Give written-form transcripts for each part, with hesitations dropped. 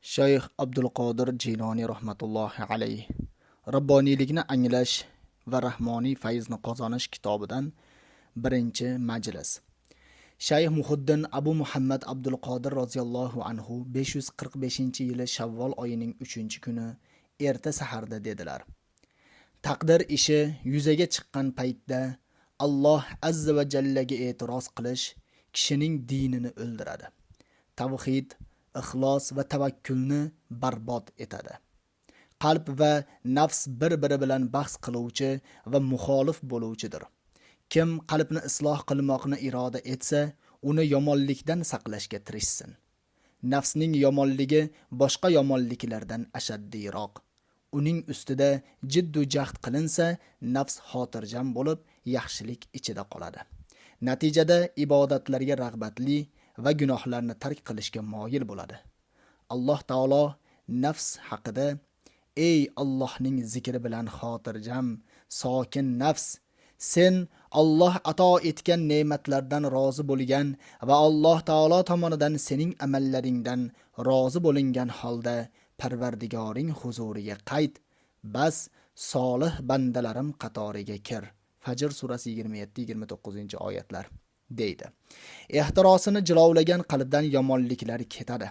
Shayx Abdulqodir Jiloniy rahmatullohi alayh Robboniylikni anglash va rahmoniy fayzni qozonish kitobidan birinchi majlis. Shayx Muhiddin Abu Muhammad Abdulqodir roziyallohu anhu 545-yili Shavvol oyining 3-kuni erta saharda dedilar: Taqdir ishi yuzaga chiqqan paytda Alloh azza va jallaga e'tiroz qilish kishining dinini o'ldiradi. Tavhid, ixlos va tavakkulni barbod etadi. Qalb va nafs bir-biri bilan bahs qiluvchi va muxolif bo'luvchidir. Kim qalbni isloh qilmoqni iroda etsa, uni yomonlikdan saqlashga tirishsin. Nafsning yomonligi boshqa yomonliklardan ashaddiyroq. Uning ustida jiddu jahd qilinsa, nafs xotirjam bo'lib, yaxshilik ichida qoladi. Natijada ibodatlarga rag'batli va gunohlarni tark qilishga moyil bo'ladi. Alloh taolo nafs haqida: "Ey Allohning zikri bilan xotirjam, sokin nafs, sen Alloh ato etgan ne'matlardan rozi bo'lgan va Alloh taolo tomonidan sening amallaringdan rozi bo'lingan holda Parvardigoring huzuriga qayt. Bas solih bandalarim qatoriga kir." Fajr surasi 27-29 oyatlar deydi. Ehtirosini jilovlagan qalbdan yomonliklar ketadi.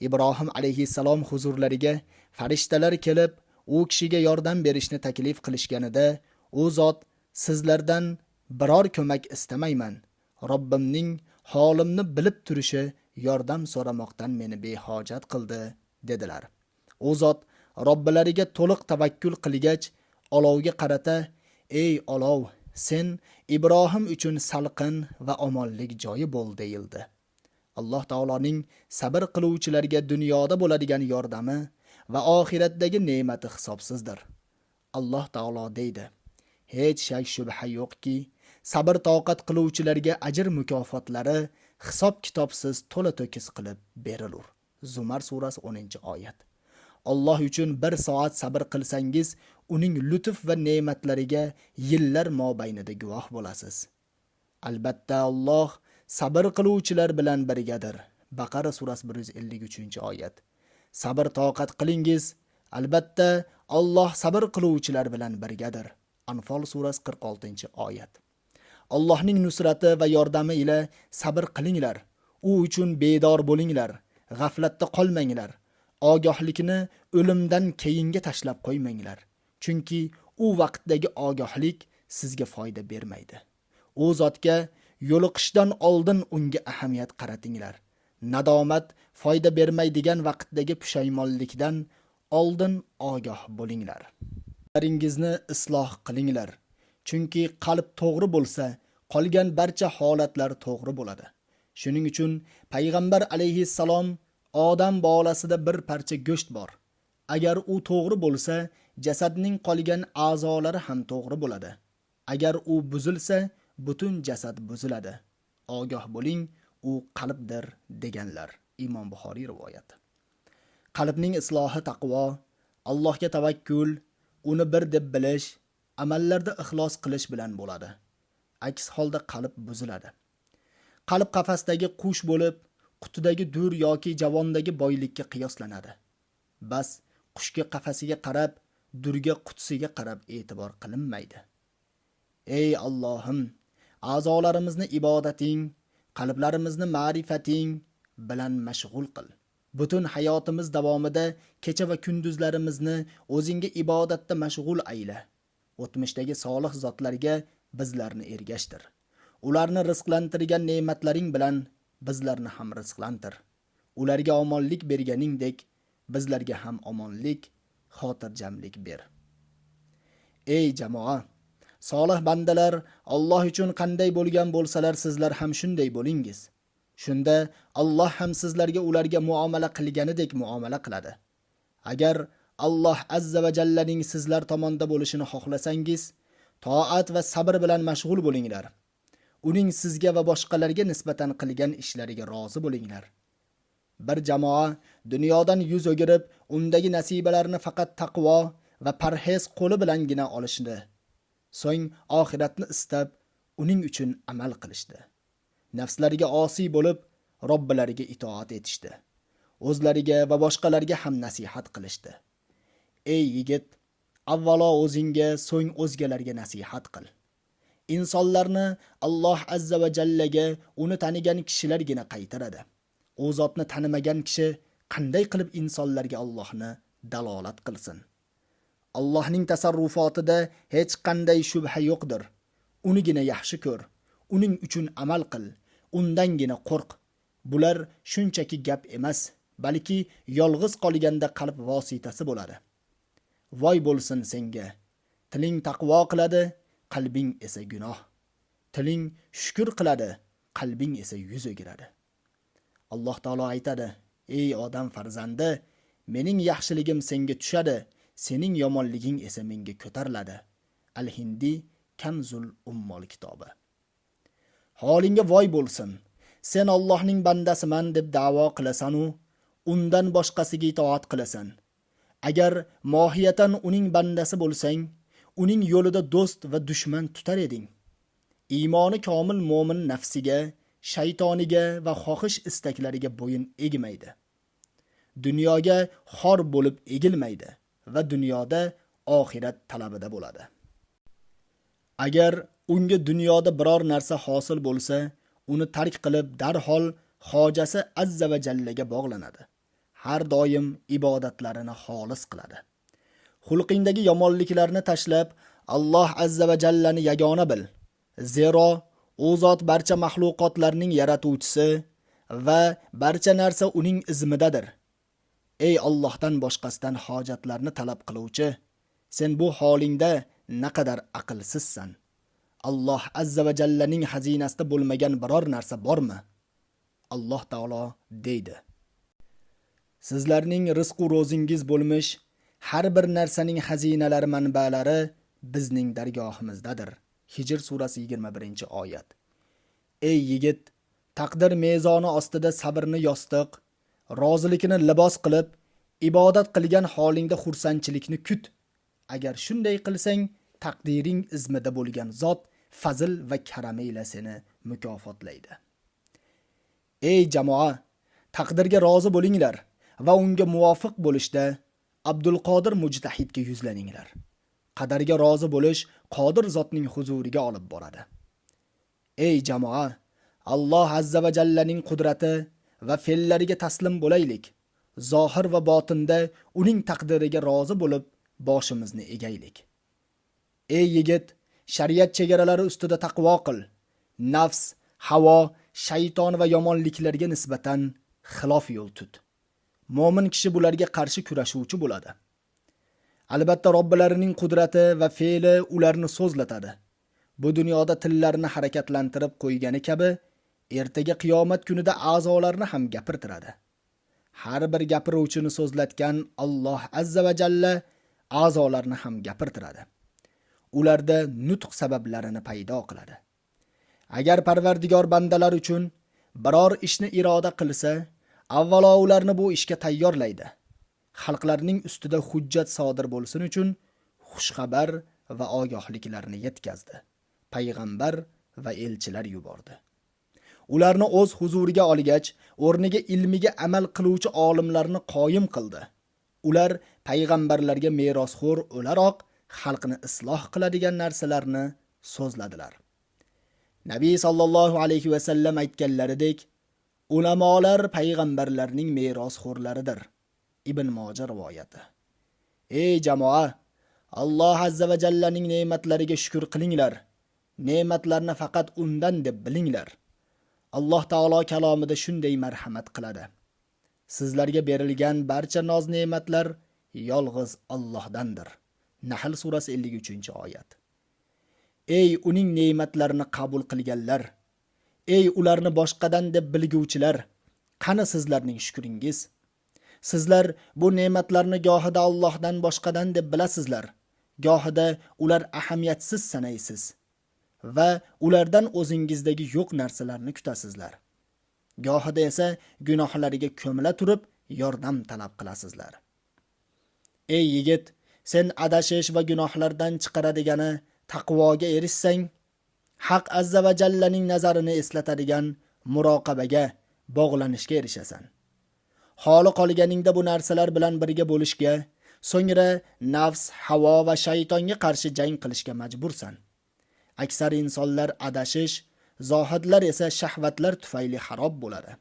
Ibrohim alayhissalom huzurlariga farishtalar kelib, u kishiga yordam berishni taklif qilishganida, u zot: "Sizlardan biror ko'mak istamayman. Robbimning holimni bilib turishi yordam so'ramoqdan meni behojat qildi", dedilar. U zot Robbilariga to'liq tavakkul qilgach, olovga qarata: "Ey olov, sen Ibrohim uchun salqin va omonlik joyi bo'l", deyildi. Alloh taoloning sabr qiluvchilarga dunyoda bo'ladigan yordami va oxiratdagi ne'mati hisobsizdir. Alloh taolo deydi: Hech shak shubha yo'qki, sabr toqat qiluvchilarga ajr mukofotlari hisob kitobsiz to'la to'kis qilib berilur. Zumar surasi 10-oyat. Alloh uchun bir soat sabr qilsangiz, uning lutf va ne'matlariga yillar mobaynida guvoh bo'lasiz. Albatta Alloh sabr qiluvchilar bilan birgadir. Baqara surasi 153-oyat. Sabr toqat qilingiz, albatta Alloh sabr qiluvchilar bilan birgadir. Anfol surasi 46-oyat. Allohning nusrati va yordami ila sabr qilinglar. U uchun bedor bo'linglar, g'aflatda qolmanglar. Ogohlikni o'limdan keyinga tashlab qo'ymanglar. Chunki u vaqtdagi ogohlik sizga foyda bermaydi. U zotga yo'liqishdan oldin unga ahamiyat qaratinglar. Nadomat foyda bermaydigan vaqtdagi pushaymonlikdan oldin ogoh bo'linglar. Laringizni isloh qilinglar. Chunki qalb to'g'ri bo'lsa, qolgan barcha holatlar to'g'ri bo'ladi. Shuning uchun payg'ambar alayhissalom: "Odam bolasida bir parcha go'sht bor. Agar u to'g'ri bo'lsa, jasadning qolgan a'zolari ham to'g'ri bo'ladi. Agar u buzilsa, butun jasad buziladi. Ogoh bo'ling, u qalbdir", deganlar. Imom Buxoriy rivoyati. Qalbning islohi taqvo, Allohga tavakkul, uni bir deb bilish, amallarda ixlos qilish bilan bo'ladi. Aks holda qalb buziladi. Qalb qafasdagi qush bo'lib, qutidagi dur yoki javondagi boylikka qiyoslanadi. Bas qushga qafasiga qarab, durga qutisiga qarab e'tibor qilinmaydi. Ey Allohim, a'zolarimizni ibodating, qalblarimizni ma'rifating bilan mashg'ul qil. Butun hayotimiz davomida kecha va kunduzlarimizni o'zingga ibodatda mashg'ul ayla. O'tmishdagi solih zotlarga bizlarni ergashtir. Ularni rizqlantirgan ne'matlaring bilan bizlarni ham rizqlantir. Ularga omonlik berganingdek, bizlarga ham omonlik, xotirjamlik ber. Ey jamoa, solih bandalar Alloh uchun qanday bo'lgan bo'lsalar, sizlar ham shunday bo'lingiz. Shunda Alloh ham sizlarga ularga muomala qilganidek muomala qiladi. Agar Alloh azza va jallaning sizlar tomonda bo'lishini xohlasangiz, toat va sabr bilan mashg'ul bo'linglar. Uning sizga va boshqalarga nisbatan qilgan ishlariga rozi bo'linglar. Bir jamoa dunyodan yuz o'girib, undagi nasibalarni faqat taqvo va parhez qo'li bilangina olishdi. So'ng oxiratni istab, uning uchun amal qilishdi. Nafslariga osiy bo'lib, Robbilariga itoat etishdi. O'zlariga va boshqalarga ham nasihat qilishdi. Ey yigit, avvalo o'zingga, so'ng o'zgalarga nasihat qil. Insonlarni Alloh azza va jallaga uni tanigan kishilargina qaytaradi. U zotni tanimagan kishi qanday qilib insonlarga Allohni dalolat qilsin? Allohning tasarrufotida hech qanday shubha yo'qdir. Unigina yaxshi ko'r, uning uchun amal qil, undangina qo'rq. Bular shunchaki gap emas, balki yolg'iz qolganda qalb vositasi bo'ladi. Voy bo'lsin senga. Tiling taqvo qiladi, qalbing esa gunoh. Tiling shukr qiladi, qalbing esa yuz o'giradi. Alloh taolo aytadi: "Ey odam farzandi, mening yaxshiligim senga tushadi, sening yomonliging esa menga ko'tariladi." Al-Hindi Kanzul Ummol kitobi. Holingga voy bo'lsin. Sen Allohning bandasiman deb da'vo qilasan-u, undan boshqasiga itoat qilasan. Agar mohiyatan uning bandasi bo'lsang, uning yo'lida do'st va dushman tutar eding. Iymoni komil mo'min nafsiga, shaytoniga va xohish istaklariga bo'yin egmaydi. Dunyoga xor bo'lib egilmaydi va dunyoda oxirat talabida bo'ladi. Agar unga dunyoda biror narsa hosil bo'lsa, uni tark qilib darhol hojasi azza va jallaga bog'lanadi. Har doim ibodatlarini xolis qiladi. Xulqingdagi yomonliklarni tashlab, Alloh azza va jallani yagona bil. Zero u zot barcha maxluqotlarning yaratuvchisi va barcha narsa uning izmidadir. Ey Allohdan boshqasidan hojatlarni talab qiluvchi, sen bu holingda naqadar aqlsizsan. Alloh azza va jallaning xazinasida bo'lmagan biror narsa bormi? Alloh taolo deydi: Sizlarning rizqu ro'zingiz bo'lmish har bir narsaning xazinalari manbalari bizning dargohimizdadir. Hijr surasi 21-oyat. Ey yigit, taqdir mezoni ostida sabrni yostiq, rozilikni libos qilib, ibodat qilgan holingda xursandchilikni kut. Agar shunday qilsang, taqdiring izmida bo'lgan zot fazl va karami ila seni mukofotlaydi. Ey jamoa, taqdirga rozi bo'linglar va unga muvofiq bo'lishda Abdulqodir mujtahidga yuzlaninglar. Qadarga rozi bo'lish qodir zotning huzuriga olib boradi. Ey jamoa, Alloh azza va jallaning qudrati va fe'llariga taslim bo'laylik. Zohir va botinda uning taqdiriga rozi bo'lib boshimizni egaylik. Ey yigit, shariat chegaralari ustida taqvo qil. Nafs, havo, shayton va yomonliklarga nisbatan xilof yo'l tut. Mo'min kishi bularga qarshi kurashuvchi bo'ladi. Albatta Robbilarining qudrati va fe'li ularni so'zlatadi. Bu dunyoda tillarini harakatlantirib qo'ygani kabi, ertaga qiyomat kunida a'zolarni ham gapirtiradi. Har bir gapiruvchini so'zlatgan Alloh azza va jalla a'zolarni ham gapirtiradi. Ularda nutq sabablarini paydo qiladi. Agar Parvardigor bandalar uchun biror ishni iroda qilsa, avvalo ularni bu ishga tayyorlaydi. Xalqlarning ustida hujjat sodir bo'lsin uchun xushxabar va ogohliklarni yetkazdi. Payg'ambar va elchilar yubordi. Ularni o'z huzuriga olgach, o'rniga ilmiga amal qiluvchi olimlarni qoyim qildi. Ular payg'ambarlarga merosxo'r o'laroq xalqni isloh qiladigan narsalarni so'zladilar. Nabiy sallallohu alayhi va sallam aytganlaridek, ulamolar payg'ambarlarning merosxo'rlaridir. Ibn Moja rivoyati. Ey jamoa, Alloh azza va jallaning ne'matlariga shukr qilinglar. Ne'matlarni faqat undan deb bilinglar. Alloh taolo kalomida shunday marhamat qiladi: Sizlarga berilgan barcha noz-ne'matlar yolg'iz Allohdandir. Nahl surasi 53-oyat. Ey uning ne'matlarini qabul qilganlar, ey ularni boshqadan deb bilguvchilar, qani sizlarning shukringiz? Sizlar bu ne'matlarni gohida Allohdan boshqadan deb bilasizlar, gohida ular ahamiyatsiz sanaysiz va ulardan o'zingizdagi yo'q narsalarni kutasizlar. Gohida esa gunohlariga ko'mila turib yordam talab qilasizlar. Ey yigit, sen adashish va gunohlardan chiqaradigani taqvoga erishsang, Haq azza va jallaning nazarini eslatadigan muroqabaga, bog'lanishga erishasan. Xoli qolganingda bu narsalar bilan birga bo'lishga, so'ngra nafs, havo va shaytonga qarshi jang qilishga majbursan. Aksar insonlar adashish, zohidlar esa shahvatlar tufayli xarob bo'ladi.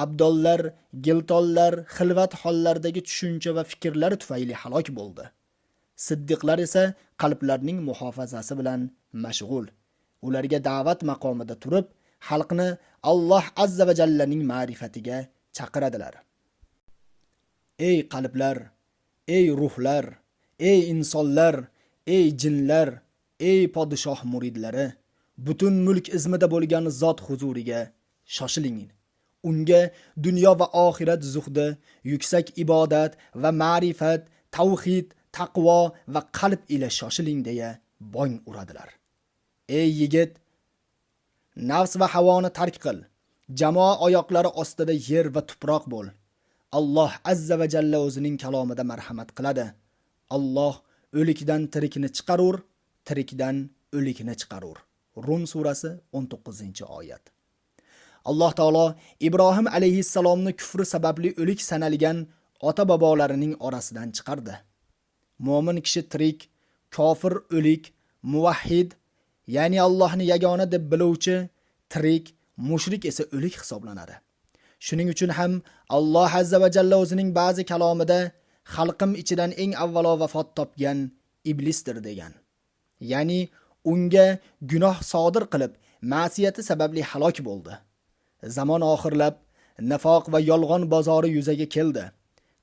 Abdollar, giltonlar xilvat hollardagi tushuncha va fikrlar tufayli halok bo'ldi. Siddiqlar esa qalblarning muhofazasi bilan mashg'ul. Ularga da'vat maqomida turib, xalqni Alloh azza va jallaning ma'rifatiga chaqiradilar. Ey qalblar, ey ruhlar, ey insonlar, ey jinlar, ey podshoh muridlari, butun mulk izmida bo'lgan zot huzuriga shoshiling. Unga dunyo va oxirat zuhdi, yuksak ibodat va ma'rifat, tavhid, taqvo va qalb ila shoshiling deya bong uradilar. Ey yigit, nafs va havoni tark qil. Jamoa oyoqlari ostida yer va tuproq bo'l. Alloh azza va jalla o'zining kalomida marhamat qiladi. Alloh o'likdan tirikni chiqarur, tirikdan o'likni chiqarur. Rum surasi 19-oyat. Alloh taolo Ibrohim alayhissalomni kufri sababli o'lik sanalgan ota-bobolarining orasidan chiqardi. Mo'min kishi tirik, kofir o'lik, muvahhid, ya'ni Allohni yagona deb biluvchi tirik, mushrik esa o'lik hisoblanadi. Shuning uchun ham Alloh azza va jalla o'zining ba'zi kalomida xalqim ichidan eng avvalo vafot topgan iblisdir degan. Ya'ni unga gunoh sodir qilib, ma'siyati sababli halok bo'ldi. Zamon oxirlab, nifoq va yolg'on bozori yuzaga keldi.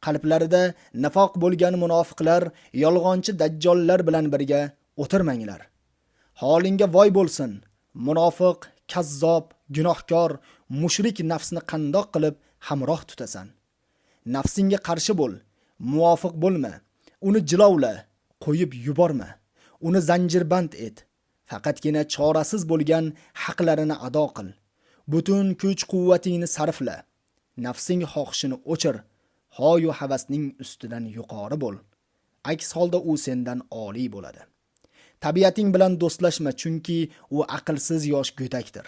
Qalblarida nifoq bo'lgan munofiqlar, yolg'onchi dajjollar bilan birga o'tirmanglar. Holingga voy bo'lsin. Munofiq, kazzob, gunohkor, mushrik nafsni qandoq qilib hamroh tutasan? Nafsingga qarshi bo'l, muvofiq bo'lma, uni jilovla, qo'yib yuborma, uni zanjirband et. Faqatgina chorasiz bo'lgan haqlarini ado qil. Butun kuch-quvvatingni sarfla. Nafsing xohishini o'chir. Hoyu havasning ustidan yuqori bo'l. Aks holda u sendan oliy bo'ladi. Tabiating bilan do'stlashma, chunki u aqlsiz yosh go'dakdir.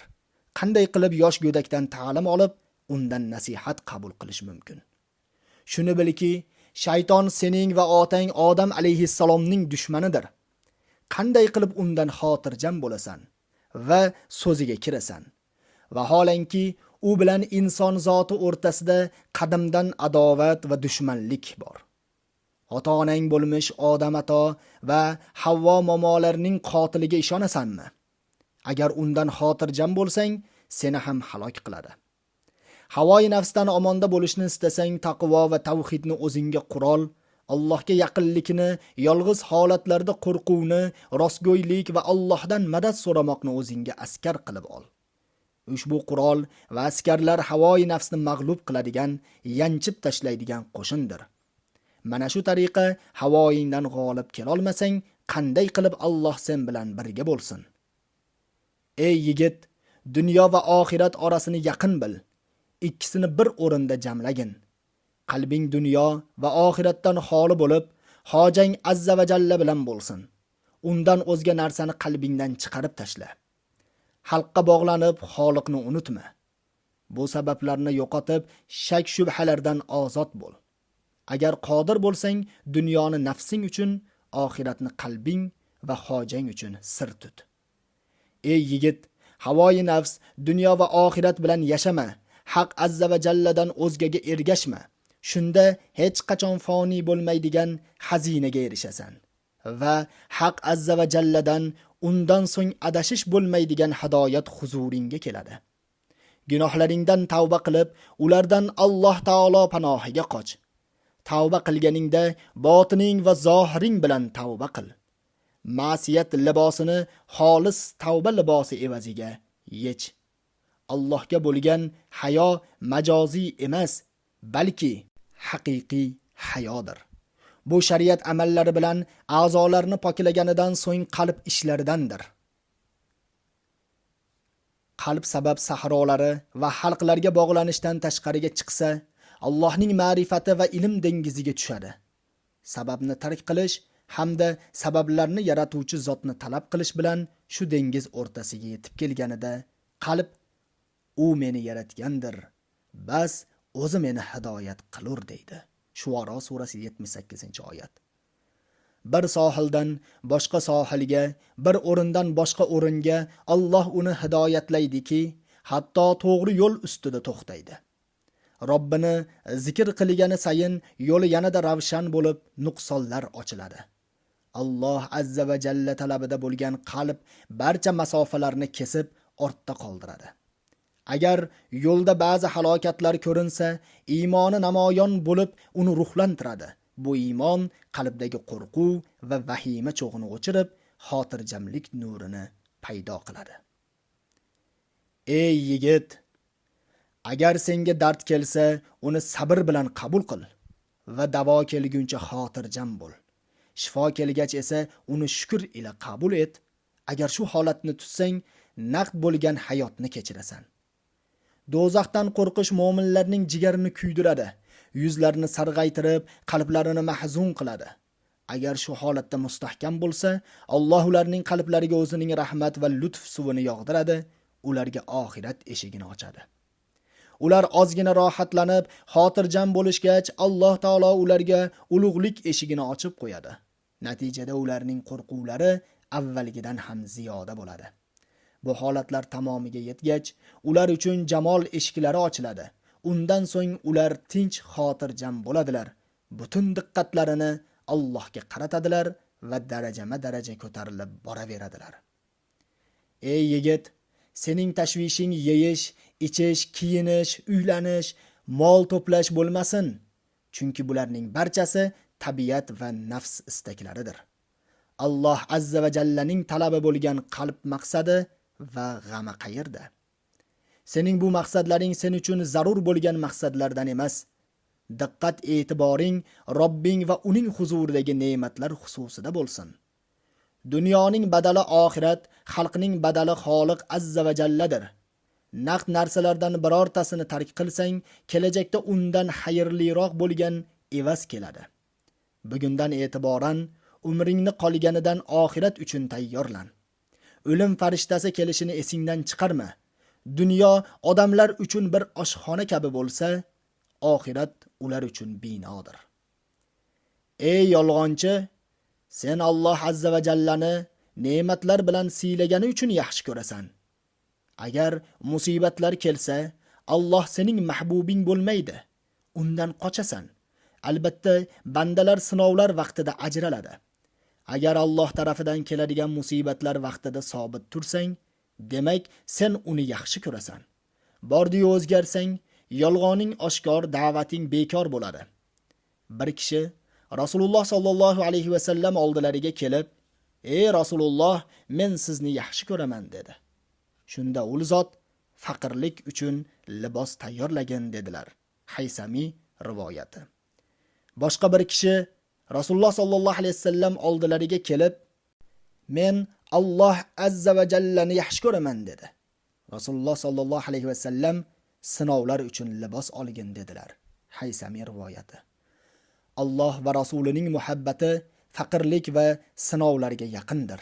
Qanday qilib yosh go'dakdan ta'lim olib, undan nasihat qabul qilish mumkin? Shuni bilki, shayton sening va otang Odam alayhissalomning dushmanidir. Qanday qilib undan xotirjam bo'lasan va so'ziga kirasan? Vaholanki, u bilan inson zoti o'rtasida qadimdan adovat va dushmanlik bor. Ota-onang bo'lmish Odam ato va Havvo momolarning qotiliga ishonasanmi? Agar undan xotirjam bo'lsang, seni ham halok qiladi. Havoi nafsdan omonda bo'lishni istasang, taqvo va tavhidni o'zingga qurol, Allohga yaqinlikni, yolg'iz holatlarda qo'rquvni, rostgo'ylik va Allohdan madad so'ramoqni o'zingga askar qilib ol. Ushbu qurol va askarlar havoi nafsni mag'lub qiladigan, yanchib tashlaydigan qo'shindir. Mana shu tariqa havoyingdan g'olib kelolmasang, qanday qilib Alloh sen bilan birga bo'lsin? Ey yigit, dunyo va oxirat orasini yaqin bil. Ikkisini bir o'rinda jamlagin. Qalbing dunyo va oxiratdan xoli bo'lib, hojang azza va jalla bilan bo'lsin. Undan o'zga narsani qalbingdan chiqarib tashla. Xalqqa bog'lanib, Xoliqni unutma. Bu sabablarni yo'qotib, shak shubhalardan ozod bo'l. Agar qodir bo'lsang, dunyoni nafsing uchun, oxiratni qalbing va hojang uchun sir tut. Ey yigit, havoyi nafs, dunyo va oxirat bilan yashama. Haq azza va jalladan o'zgaga ergashma. Shunda hech qachon foniy bo'lmaydigan xazinaga erishasan va Haq azza va jalladan undan so'ng adashish bo'lmaydigan hidoyat huzuringga keladi. Gunohlaringdan tavba qilib, ulardan Alloh taolo panohiga qoch. Tavba qilganingda botining va zohiring bilan tavba qil. Ma'siyat libosini xolis tavba libosi evaziga yech. Allohga bo'lgan hayo majoziy emas, balki haqiqiy hayodir. Bu shariat amallari bilan a'zolarni poklaganidan so'ng qalb ishlaridandir. Qalb sabab sahrolari va xalqlarga bog'lanishdan tashqariga chiqsa, Allohning ma'rifati va ilm dengiziga tushadi. Sababni tark qilish hamda sabablarni yaratuvchi zotni talab qilish bilan shu dengiz o'rtasiga yetib kelganida qalb u meni yaratgandir. Bas O'zi meni hidoyat qilur deydi. Shuaro surasi 78-oyat. Bir sohildan boshqa sohilga, bir o'rindan boshqa o'ringa Alloh uni hidoyatlaydiki, hatto to'g'ri yo'l ustida to'xtaydi. Robbini zikr qilgani sayin yo'li yanada ravshan bo'lib, nuqsonlar ochiladi. Alloh azza va jalla talabida bo'lgan qalb barcha masofalarni kesib ortda qoldiradi. Agar yo'lda ba'zi halokatlar ko'rinsa, iymoni namoyon bo'lib uni ruhlantiradi. Bu iymon qalbdagi qo'rquv va vahima cho'g'ini o'chirib, xotirjamlik nurini paydo qiladi. Ey yigit, agar senga dard kelsa, uni sabr bilan qabul qil va davo kelguncha xotirjam bo'l. Shifo kelgach esa uni shukr ila qabul et. Agar shu holatni tutsang, naqd bo'lgan hayotni kechirasan. Do'zaxdan qo'rqish mo'minlarning jigarini kuydiradi, yuzlarini sarg'aytirib, qalblarini mahzun qiladi. Agar shu holatda mustahkam bo'lsa, Alloh ularning qalblariga o'zining rahmat va lutf suvini yog'diradi, ularga oxirat eshigini ochadi. Ular ozgina rohatlanib, xotirjam bo'lishgach, Alloh taolo ularga ulug'lik eshigini ochib qo'yadi. Natijada ularning qo'rquvlari avvalgidan ham ziyoda bo'ladi. Bu holatlar tamomiga yetgach, ular uchun jamol eshiklari ochiladi. Undan so'ng ular tinch xotirjam bo'ladilar. Butun diqqatlarini Allohga qaratadilar va darajama-daraja ko'tarilib boraveradilar. Ey yigit, sening tashvishing yeyish, ichish, kiyinish, uylanish, mol to'plash bo'lmasin. Chunki bularning barchasi tabiat va nafs istaklaridir. Alloh azza va jallaning talabi bo'lgan qalb maqsadi va g'ami qayerda? Sening bu maqsadlaring sen uchun zarur bo'lgan maqsadlardan emas. Diqqat e'tiboring Robbing va uning huzuridagi ne'matlar xususida bo'lsin. Dunyoning badali oxirat, xalqning badali Xoliq azza va jalladir. Naqd narsalardan birortasini tark qilsang, kelajakda undan xayrliroq bo'lgan evaz keladi. Bugundan e'tiboran umringni qolganidan oxirat uchun tayyorlan. O'lim farishtasi kelishini esingdan chiqarma. Dunyo odamlar uchun bir oshxona kabi bo'lsa, oxirat ular uchun binodir. Ey yolg'onchi, sen Alloh azza va jallani ne'matlar bilan siylagani uchun yaxshi ko'rasan. Agar musibatlar kelsa, Alloh sening mahbubing bo'lmaydi. Undan qochasan. Albatta, bandalar sinovlar vaqtida ajraladi. Agar Alloh tarafidan keladigan musibatlar vaqtida sobit tursang, demak, sen uni yaxshi ko'rasan. Bordiyu o'zgarsang, yolg'oning oshkor, da'vating bekor bo'ladi. Bir kishi Rasululloh sallallohu alayhi va sallam oldilariga kelib, "Ey Rasululloh, men sizni yaxshi ko'raman" dedi. Shunda u zot faqirlik uchun libos tayyorlagin dedilar. Haysami rivoyati. Boshqa bir kishi Rasululloh sallallohu alayhi vasallam oldilariga kelib, "Men Alloh azza va jallani yaxshi ko'raman" dedi. Rasululloh sallallohu alayhi vasallam sinovlar uchun libos olgin dedilar. Haysami rivoyati. Alloh va rasulining muhabbati faqirlik va sinovlarga yaqindir.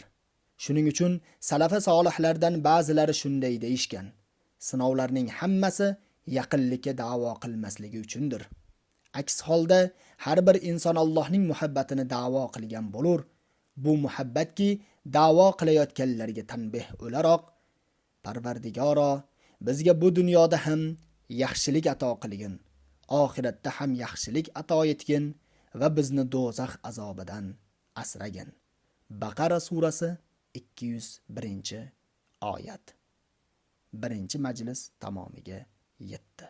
Shuning uchun salafi solihlardan ba'zilari shunday deyishgan: sinovlarning hammasi yaqinlikka da'vo qilmasligi uchundir. Aks holda har bir inson Allohning muhabbatini da'vo qilgan bo'lur. Bu muhabbatki da'vo qilayotganlarga tanbeh o'laroq, Parvardigoro, bizga bu dunyoda ham yaxshilik ato qilgin, oxiratda ham yaxshilik ato etgin va bizni do'zax azobidan asragin. Baqara surasi 201-oyat. Birinchi majlis tamomiga yetdi.